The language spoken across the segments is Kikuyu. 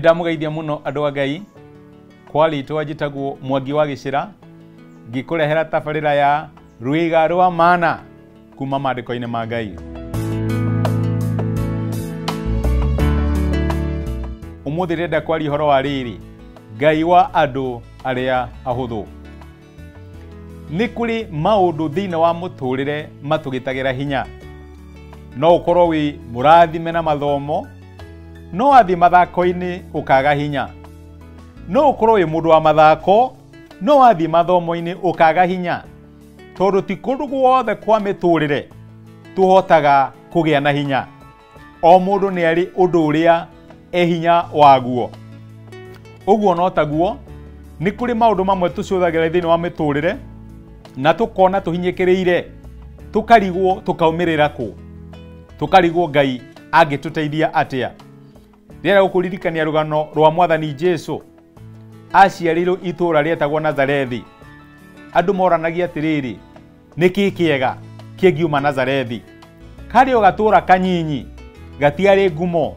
Ndamũgeithia mũno andũ a Ngai kwa rĩtwa njĩtagwo Mwangi wa Gĩcĩra, ngĩkũrehera tabarĩra ya Rwĩga rwa Mana kuma maandĩko-inĩ ma Ngai. Ũmũthĩ ndĩrenda kwaria ũhoro wa rĩrĩ, Ngai wa andũ arĩa ahũthũ. Nĩ kũrĩ maũndũ thĩinĩ wa mũtũrĩre matũgitagĩra hinya. No ũkorwo wĩ mũrathime na mathomo, no wathiĩ mathako-inĩ ũkaga hinya. No ũkorwo wĩ mũndũ wa mathako, no wathiĩ mathomo-inĩ ũkaga hinya. Tondũ ti kũndũ guothe kwa mĩtũrĩre tũhotaga kũgĩa na hinya. O mũndũ nĩ arĩ ũndũ ũrĩa e hinya waguo. Ũguo no taguo nĩ kũrĩ maũndũ mamwe tũcũthagĩra thĩinĩ wa mĩtũrĩre na tũkona tũhinyĩkĩrĩire, tũkarigwo tũkaumĩrĩra kũ, tũkarigwo Ngai angĩtũteithia atĩa. Ndĩrenda gũkũririkania rũgano rwa Mwathani Jesu. Aciarĩirwo itũũra rĩetagwo Nazarethi. Andũ moranagia atĩrĩrĩ, nĩkĩ kĩega kĩngiuma Nazarethi? Karĩ o gatũũra kanyinyi, gatiarĩ ngumo,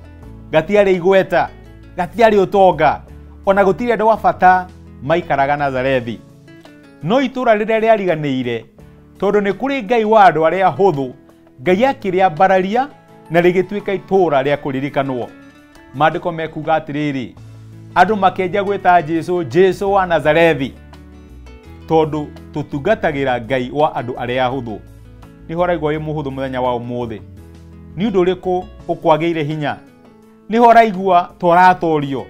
gatiarĩ igweta, gatiarĩ ũtonga, ona gũtirĩ andũ a bata maikaraga Nazarethi. No itũũra rĩrĩa rĩariganĩire, tondũ nĩ kũrĩ Ngai wa andũ arĩa ahũthũ, Ngai akĩrĩambararia na rĩgĩtuĩka itũũra rĩa kũririkanwo. Maandĩko mekuga atĩrĩrĩ, andũ makĩanjia gwĩta Jesu, Jesu wa Nazarethi, tondũ tũtungatagĩra Ngai wa andũ arĩa ahũthũ. Nĩho ũraigua wĩ mũhũthũ mũthenya wa ũmũthĩ? Nĩ ũndũ ũrĩkũ ũkwagĩire hinya? Nĩho ũraigua ta ũratorio,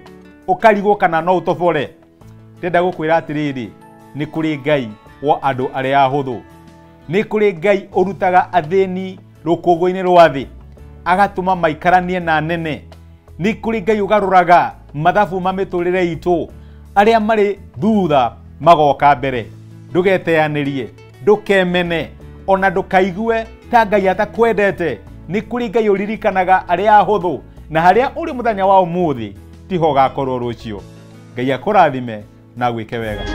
ũkarigwo kana no ũtobore? Ndĩrenda gũkwĩra atĩrĩrĩ, nĩ kũrĩ Ngai wa andũ arĩa ahũthũ. Nĩ kũrĩ Ngai ũrutaga athĩni rũkũngũ-inĩ rwa thĩ, agatũma maikaranie na nene. Nĩ kũrĩ Ngai ũgarũraga mathabu ma mĩtũrĩre itũ, arĩa marĩ thutha magoka mbere. Ndũgeteanĩrie, ndũkemene, ona ndũkaigue ta Ngai atakwendete. Nĩ kũrĩ Ngai ũririkanaga arĩa ahũthũ, na harĩa ũrĩ mũthenya wa ũmũthĩ tiho ũgakorwo rũciũ. Ngai akũrathime na agwĩke wega.